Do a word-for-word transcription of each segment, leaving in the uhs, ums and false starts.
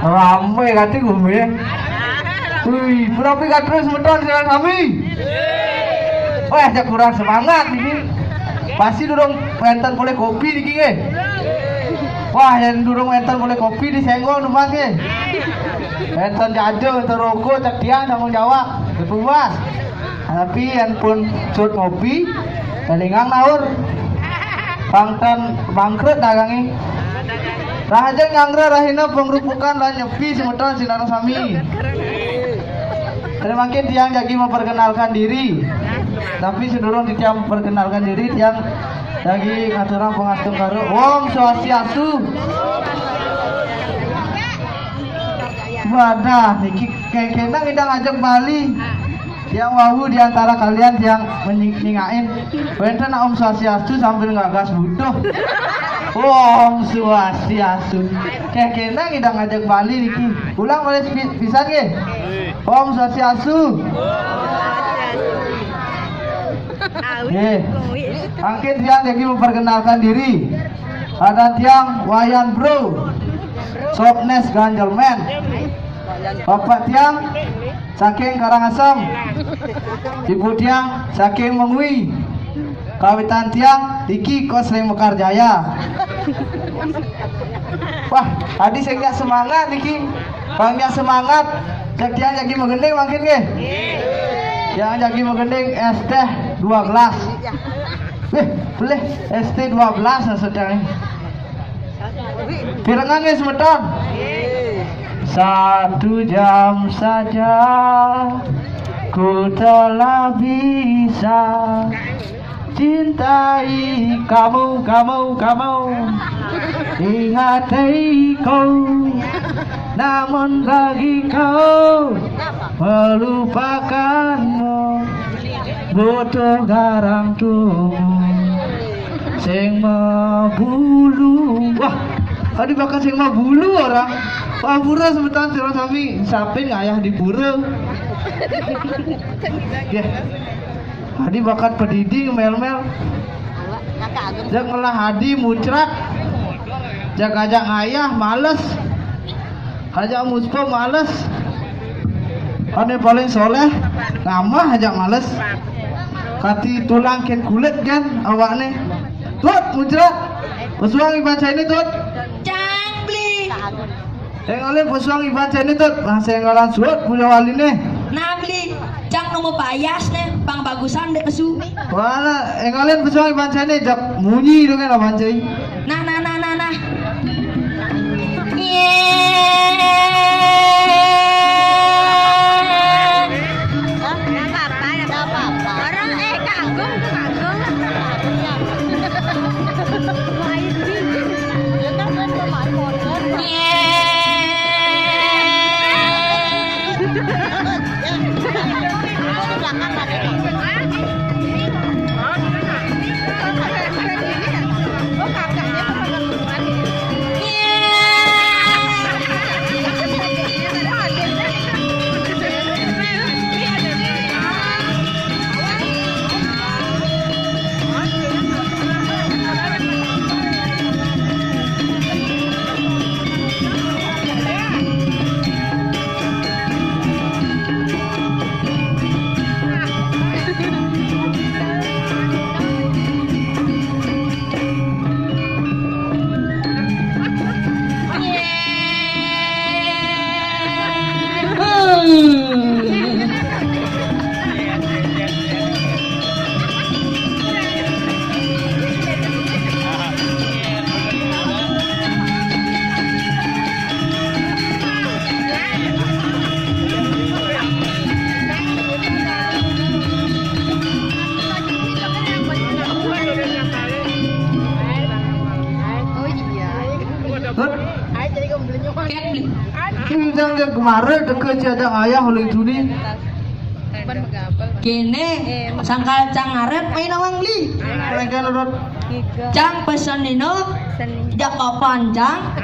Rame kati gumi. Wih, pura-pura terus semeton silaturahmi. Wah, ya kurang semangat ini. Pasti durung wénten polih kopi niki nggih. Wah, yang durung wénten polih kopi disenggol numbas nggih. Wénten jaja, wénten rokok, cek tiang tanggung jawab. Dipuas. Tapi yen pun suud ngopi, élingang naur. Pang ten bangkrut dagangé. Rahajeng nyanggra rahina pangrupukan lan nyepi semeton sinareng sami. Terima kasih tiang jagi memperkenalkan diri. Tapi sedurung tiang memperkenalkan diri, tiang jagi ngaturang pangastungkara. Om Swastiastu. Wadah, niki kéngkénang idang ajak Bali. Tiang wau di antara kalian tiang menying-, nyingakin. Wénten Om Swastiastu sambil ngagas butuh. Om Swastiastu. Kéngkénang idang ajak Bali niki. Ulang malih pi-, pisan nggih. Om Swastiastu. Nggih. Mangkin tiang jagi memperkenalkan diri. Ada tiang Wayan Bro. Sopnes Ganjelmen. Bapak tiang saking Karangasem. Ibu tiang saking Mengwi. Kawitan tiang iki kos ring Mekarjaya. Wah, adi sing nyak semangat niki. Pang nyak semangat, cek tiang jagi magending mangkin nggih. Tiang jagi magending és téh dua gelas. Wih, boleh és téh dua belas maksudnya. Pirengang nggih semeton? Satu jam saja ku telah bisa cintai kamu, kamu, kamu. Ingati kau, namun bagi kau melupakanmu butuh garang tuh sing mabulu. Wah, tadi bakal sing mabulu orang. Wah, pura semeton sira sami sapin ngayah di pura. Ya. Tadi bakat pedidi mel-mel. Jak ngelah adi muncrat. Jak ajak ngayah males. Ajak muspa males. Ané paling soléh ngamah ajak males. Kati tulang kén kulit kan awakné. Tut muncrat. Pesuang iban cainé, Tut. Cang beli. Énggalin pesuang iban cainé, Tut. Nah, sing énggalan suud puja waliné. Nah, beli. Cang nemu payas né, pang bagusan dék kesu. Wala, énggalin pesuang iban cainé, jak munyi dengan aban cai. Nah, nah, nah, nah, nah. Yé. Hah? Nggak apa-apa, nggak apa-apa. Orang, eh, Kak Agung, Kak Agung. Main di. Dia kan main, main motor. Yé. Ini jangan kemarin deket si ada ayah oleh Juni. Kéné, sangkal cang ngarep main awang beli. Mereka nurut. Cang pesen nino, jak papan cang.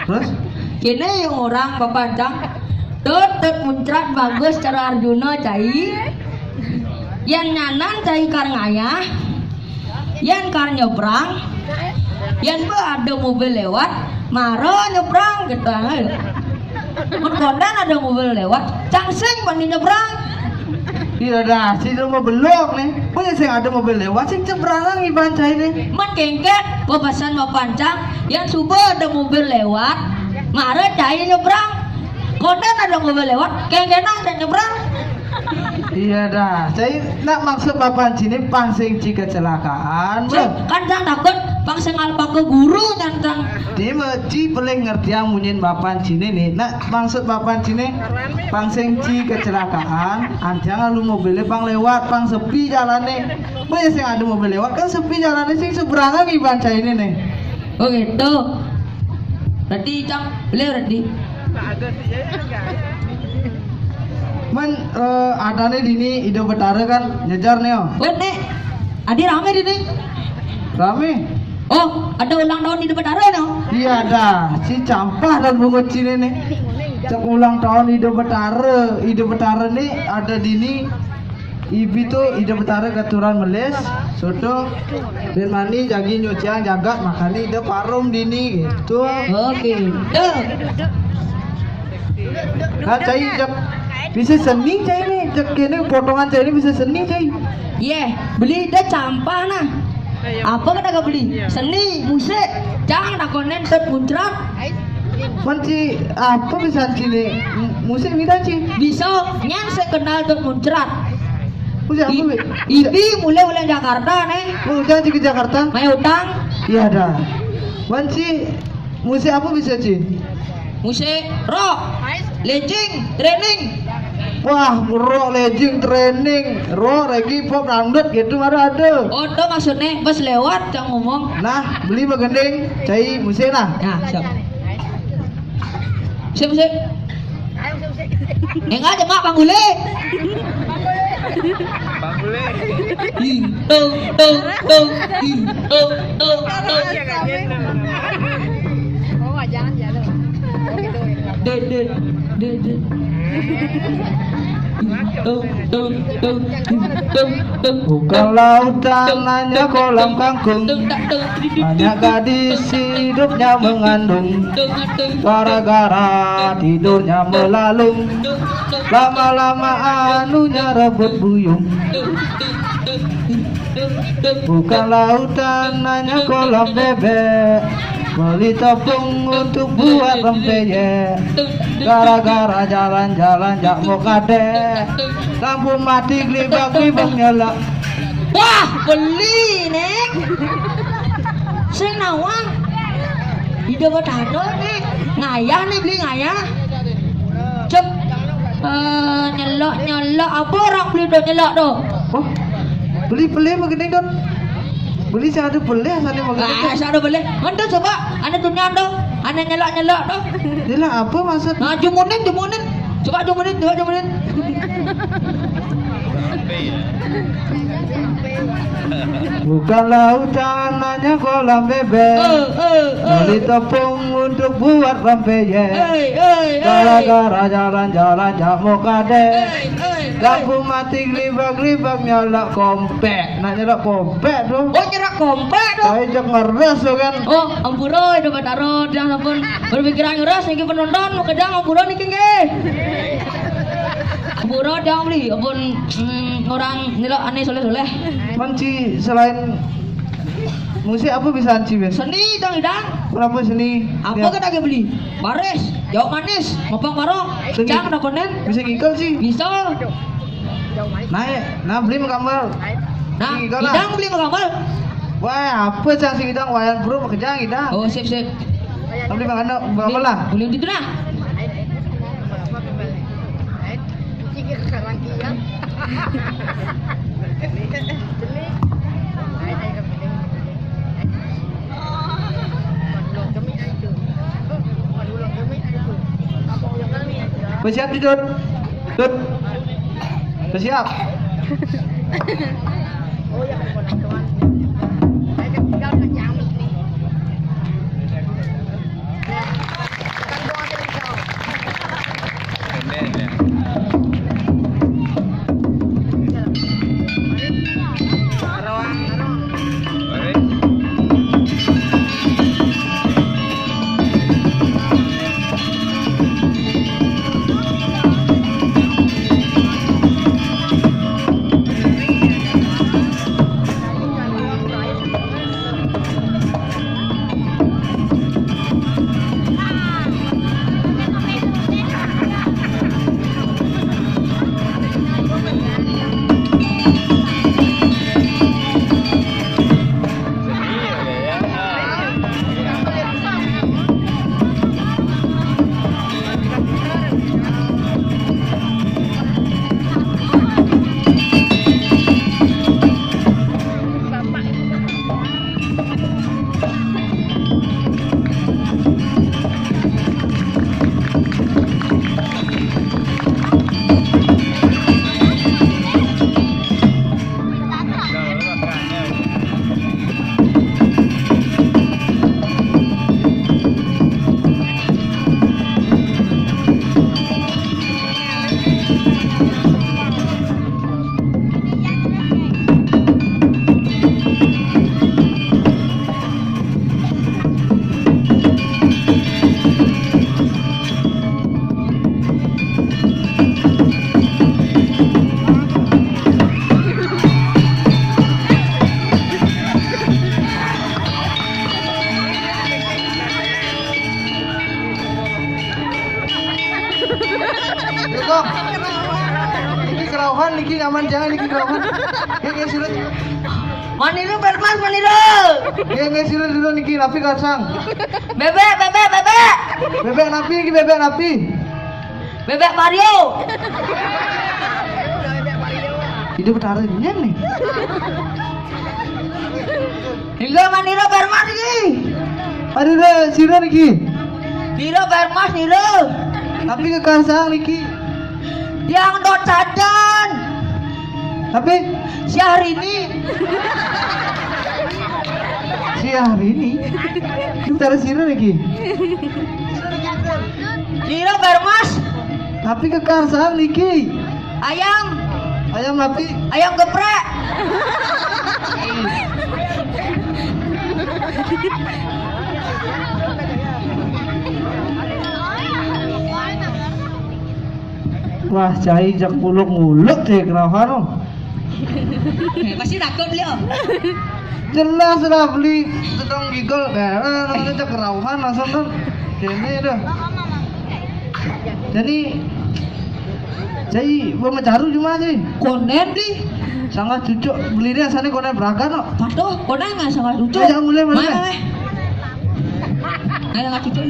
Terus? Kéné yang orang papan cang. Tut, tut muncrat bagus cara Arjuna cai. Yén nyanan cai kar ngayah. Yén kar nyebrang, yén ba ada mobil lewat, mara nyebrang gitu. Mun kondan ada mobil lewat, cang sing mani nyebrang. Iya dah, sing ada mobil lewat nih. Punya sing ada mobil lewat, sing nyebrang lagi bancai nih. Mun kengken, pesan mapancang, yang suba ada mobil lewat, mara cai nyebrang. Kondan ada mobil lewat, kengkenan cai nyebrang. Iya dah, cai nak maksud bapan cini pang sing ci kecelakaan. Cai, kan cang takut pang sing alpa ke guru nyantang. Di meci pelih ngertiang munyin bapan cini nih. Nak maksud bapan cini pang sing ci kecelakaan, antiang lalu mobilnya pang lewat, pang sepi jalannya. Banyak sing ada mobil lewat kan sepi jalannya sing seberangan iban cai ini nih. Oh gitu. Berarti cang beli berarti. Men eh, adanya dini Ida Betara kan nyejar nih oh. Wet nih. Adi rame dini. Rame. Oh, ada ulang tahun Ida Betara no? Iya ada. Si Campah dan Bungut Cine nih. Cak ulang tahun Ida Betara. Ida Betara nih ada dini Ibi tuh Ida Betara katuran melis, soto, dan mani jagi nyucian jagat makani Ida parum dini gitu. Oke. Tuh. Nah, cai jak bisa seni cai nih, jak ini potongan cai ini bisa seni cai. Yeh, beli Ida Campah nah. Apa kata kau beli? Seni, musik, jangan takonen set muncrat. Manci apa bisa cini? Musik kita ci. Bisa, nyan saya kenal tuh muncrat. Musik apa? Bi? Ibi mulai mulai Jakarta nih. Oh, jangan ke Jakarta. Main utang. Iya dah. Manci musik apa bisa ci? Musik rock, lejing, training. Wah, rock, lejing, training, rock, reggae, pop, dangdut gitu baru ada. Oh, tuh maksudnya pas lewat yang ngomong. Nah, beli begending, cai musik nah. Nah, siap. Siap, siap. Enggak aja mak panggule. Panggule. Ih, tuh, tuh, tuh. Ih, tuh, tuh, tuh. Oh, jangan jalan. Dek, dek, dek, dek. Ih, tuh, tuh, tuh. Ih, tuh, tuh. Bukan lautan, hanya kolam kangkung. Banyak gadis hidupnya mengandung. Gara-gara tidurnya melalung, lama-lama anunya rebut buyung. Bukan lautan, hanya kolam bebek. Beli tepung untuk buat rempeyek. Gara-gara jalan-jalan jak mau kadek, lampu mati gelibak-gelibak nyala. Wah, beli nih. Sing nawang. Ida Betara nih. Ngayah nih beli ngayah. Cep. Eh, nyelok nyelok apa orang beli do nyelok do? Oh, beli beli begini kan. Beli sing ada beli sana begini. Ah, sing ada beli. Mana coba? Ada dunia do. Ada nyelok nyelok do. Nyelok apa maksud? Nah, jumunin jumunin. Coba jumunin, coba jumunin. Bukan lautan, hanya kolam bebek. Eh, eh, eh. Beli tepung untuk buat rempeyek. Eh, eh, eh. Gara-gara jalan-jalan jak mau kadek. Eh, eh, eh. Lampu mati gelibak-gelibak nyala kompek. Nak nyala kompek tuh. Oh, nyala kompek tuh. Saya jak ngeres tuh kan. Oh, ampura, Ida Betara, jangan sampun berpikiran ngeres niki penonton, mau kedang ampura niki nggih. Ampura, jangan beli, ampun, mm, orang nyelok aneh soleh-soleh. Manci selain musik apa bisa anci, Ben? Seni, Dang Idang. Berapa seni? Apa ya. Kita lagi beli? Baris, jawab manis, mopong barong. Seni. Cang, ada konen? Bisa ngikal sih. Bisa. Naik, nah beli menggambar. Nah, seni, Idang beli menggambar. Wah, apa cang sing Idang? Wayan bro, bekerja Idang. Oh, sip, sip. Nah, beli menggambar, menggambar lah. Beli, beli gitu nah. Bersiap, Dut. Dut. Bersiap. Niki nyaman jangan niki kawan. Nggih, nggih, sira. Maniru, Bermas, maniru. Nggih, nggih, sira dulu niki, napi karsang? Bebek, bebek, bebek. Bebek napi iki, bebek napi? Bebek Mario. Itu Betara ini nih. Hingga maniru, Bermas iki. Aduh, dah, sira niki. Niru, Bermas, niru. Tapi kekarsang niki. Yang dot sajan. Tapi Syahrini. Syahrini. Itu Betara sira niki. Niru, Bermas. Tapi kekarsang niki. Ayam. Ayam napi? Ayam geprek. Wah, cai jak muluk-muluk deh kerauhan, oh. Eh, pasti takut beliau. Jelas lah beli sedang gigol, eh, namanya jak kerauhan langsung tuh. Ini tuh. Jadi, cai bawa mecaru cuma sih. Konen beli. Sangat cucuk beli dia sana konen beragan, oh. Patuh, konen nggak sangat cucuk. Ayo, jangan mulai, mulai. Mana, eh? Ayo, nggak cucuk.